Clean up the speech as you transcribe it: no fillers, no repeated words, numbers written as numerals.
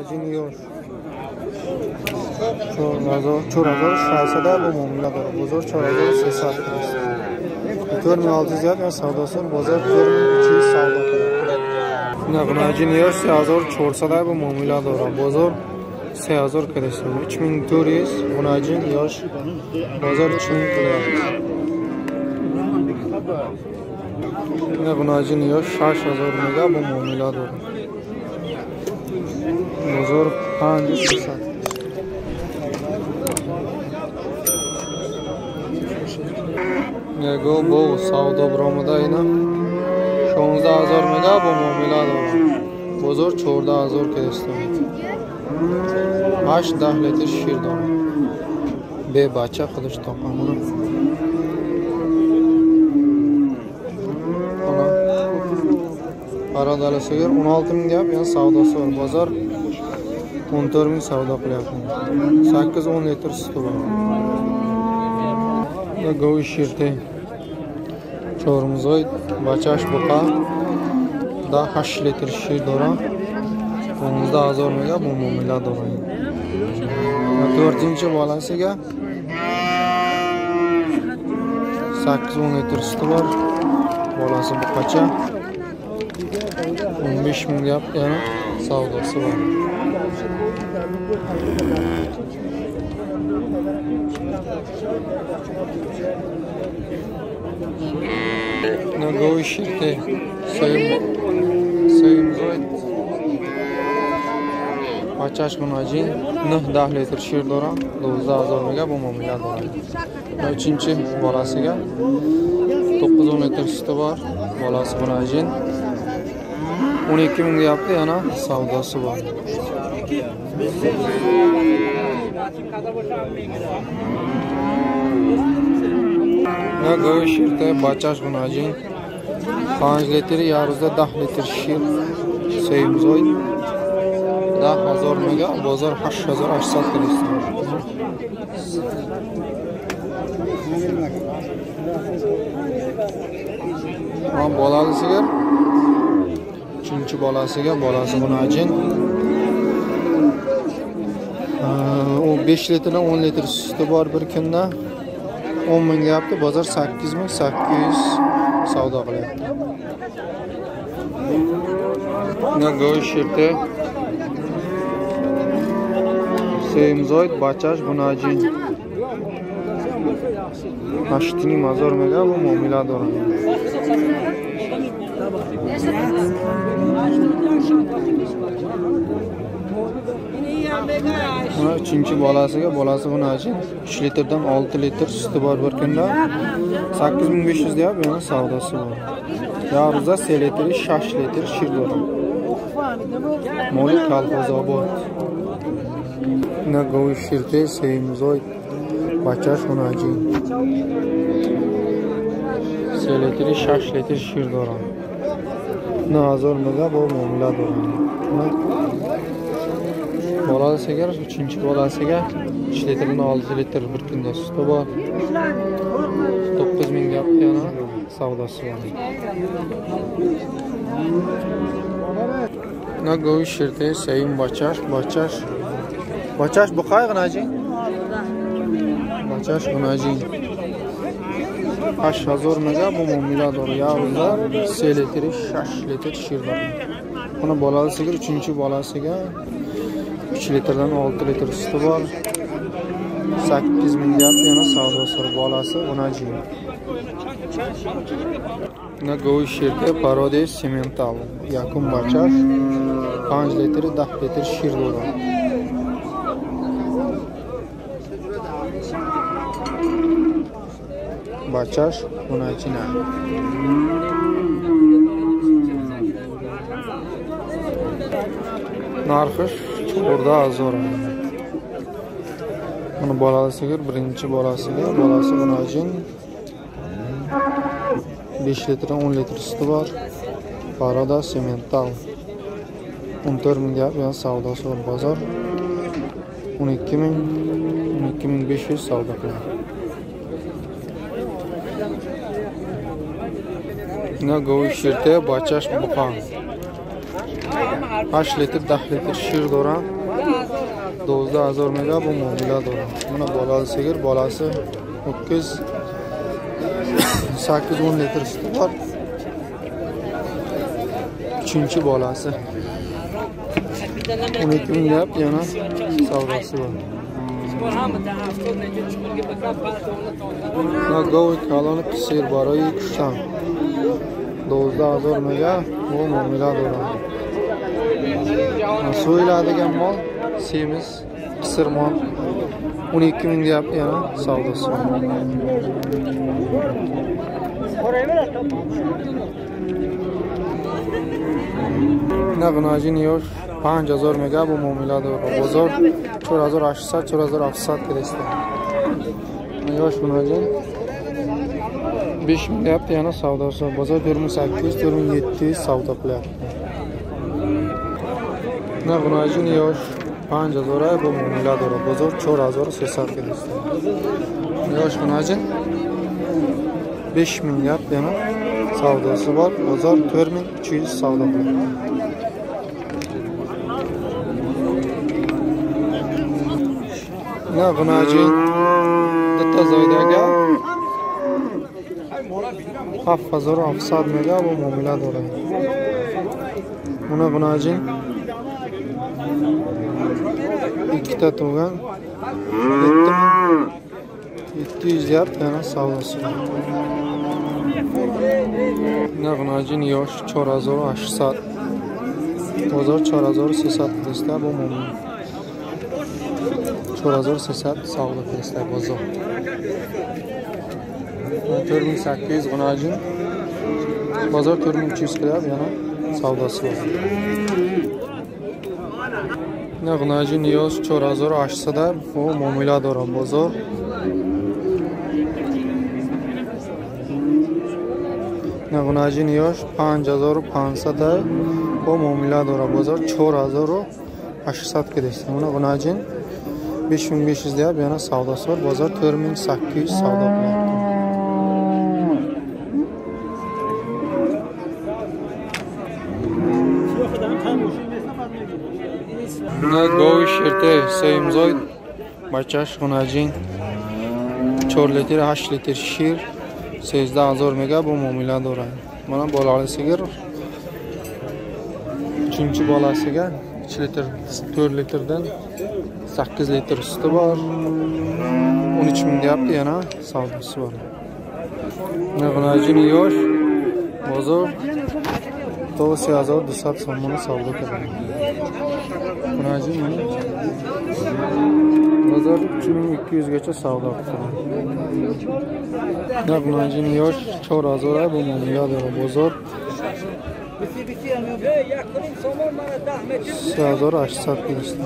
Ғунаҷин ёш 4600 бо муомила дорад. Бозор 4300 аст. 4600 яъне савдоси бозор 4300 савдо кунад. Ина ғунаҷин ёш 3400 бо муомила дорад. Бозор 3000 кардааст. 3400 ғунаҷин ёш бозор 3000 кардааст. Ина ғунаҷин ёш 6000 мега бо муомила дорад. Бозор 5300. Яго бо савдо баромада ина 16000 мега бо муомила дорад. Бозор 14000 кардааст. 8-10 литр шир дорад. Бе бача худаш тоқамона. Parodali sigir 16 ming deyapti, yana savdosi bor. Bozor 14 ming savdo qilyapti. 8-10 litr suti bor. Govi shirte chormuzой bachash buqa 8 litr shir дорад. 15000 мега бо муомила дорад. To'rtinchi bolasiga 8-10 litr suti bor. Bolasi buqacha 15 ming deyapti, yana savdosi bor. Govi shirte seyimzoy bachash ғунаҷин 9-10 литр шир дорад, 12000 мега бо муомила дорад. Uchinchi bolasiga 9-10 litr suti bor, bolasi ғунаҷин 12 ming deyapti, yana savdosi bor. Govi shirte bachash ғунаҷин 5 litr, yarızda 10 litr shir seyimzoy 10000 mega, bozor 8800 кардааст. Bolali sigir uchinchi bolasiga, bolasi ғunajin u 5 litrdan 10 litr suti bor bir kunda. 10 ming deyapti, bozor 8800 savdo qilyapti. Govi shirte seyimzoy bachash ғunajin 8,5 mega bu muomila дорад. Buna uchinchi bolasiga, bolasi ғunajin 3 litrdan 6 litr suti bor bir kunda. 8500 deyapti, yana savdosi bor. Yarızda 3 litr, 6 litr shir дорад. Moli kolxozobod. Govi shirte seyimzoy bachash ғunajin 3 litr, 6 litr shir дорад. 9000 mega бо муомила дорад. Bolasiga, uchinchi bolasiga 3 litrdan 6 litr bir kunda suti bor. 9000 deyapti, yana savdosi bor. Govi shirte seyim bachash, bachash buqay ғunajin. Bachash ғunajin 8000 mega бо муомила дорад. Yarızda 3 litr, 6 litr shir дорад. Buni bolasiga, uchinchi bolasiga 3 litrdan 6 litr suti bor. 8000 deyapti, yana savdosi bor. Bolasi ғunajin. Govi shirte parodi semental yakum bachash 5 litr, 10 litr shir дорад. Bachash ғunajina. Narxi 14000. Buni bolasiga, birinchi bolasiga, bolasi ғunajin 5 litrdan 10 litr suti bor. Paroda semental 14 ming deyapti, yana savdosi bor. Bozor 12000, 12500 savdo qiladi. Govi shirte bachash buqa 8 литр 10 литр шир дорад. 12,000 мега бу муомила дорад. Мана bolasi sigir, bolasi ho'kiz 8-10 litr suti bor. 3-chi bolasi 12 ming deb yana savdosi bor. Govi kaloni qisir barои куштан 12,000 мега бу муомила дорад. So'yiladigan mol semiz qisir mol 12 ming deb yana savdosi bor. Nag'najin yosh 5000 мега бу муомила дорад. Бозор 4800 4700 киресida. Yosh bunajin 5000 deb yana savdosi. Bozor 4800 4700 savdo qilyapti. Nag'najin yosh 5000 бу муомила дорад. Бозор 4300 киресida. Yosh bunajin 5000 deb yana savdosi bor. Bozor 4300 savdo qilyapti. Nag'najin bitta zoydaga 7600 mega bu muomila дорад. Buni g'unajin ikkita tug'an 7700 deb yana savdosi bor. Nag'najin yosh 4800 bozor 4300 qilishda bu muomila. 4300 savdo qilishda bozor. 4800 g'unajin bozor 4300 qilyapti yana savdosi bor. Nag'najin yosh 4800 bu muomila дорад. Bozor Nag'najin yosh 5500 bu muomila дорад. Bozor 4800 киресida. Buni g'unajin 5500 deb yana savdosi bor. Bozor 4800 savdo qilyapti. Govi shirte seyimzoy bachash g'unajin 4 litr 8 litr shir 13,000 mega bu muomila дорад. Mana bolali sigir 3-chi bolasiga 3 litr 4 litrdan 8 litr suti bor. 13 ming deyapti yana savdosi bor. G'unajin yosh bozor 9200 so'mni savdo qiladi. G'unajin bozor 3200 gacha savdo qiladi. G'unajin yosh 4000 bu muomila дорад. Bozor 3800 qilishdi.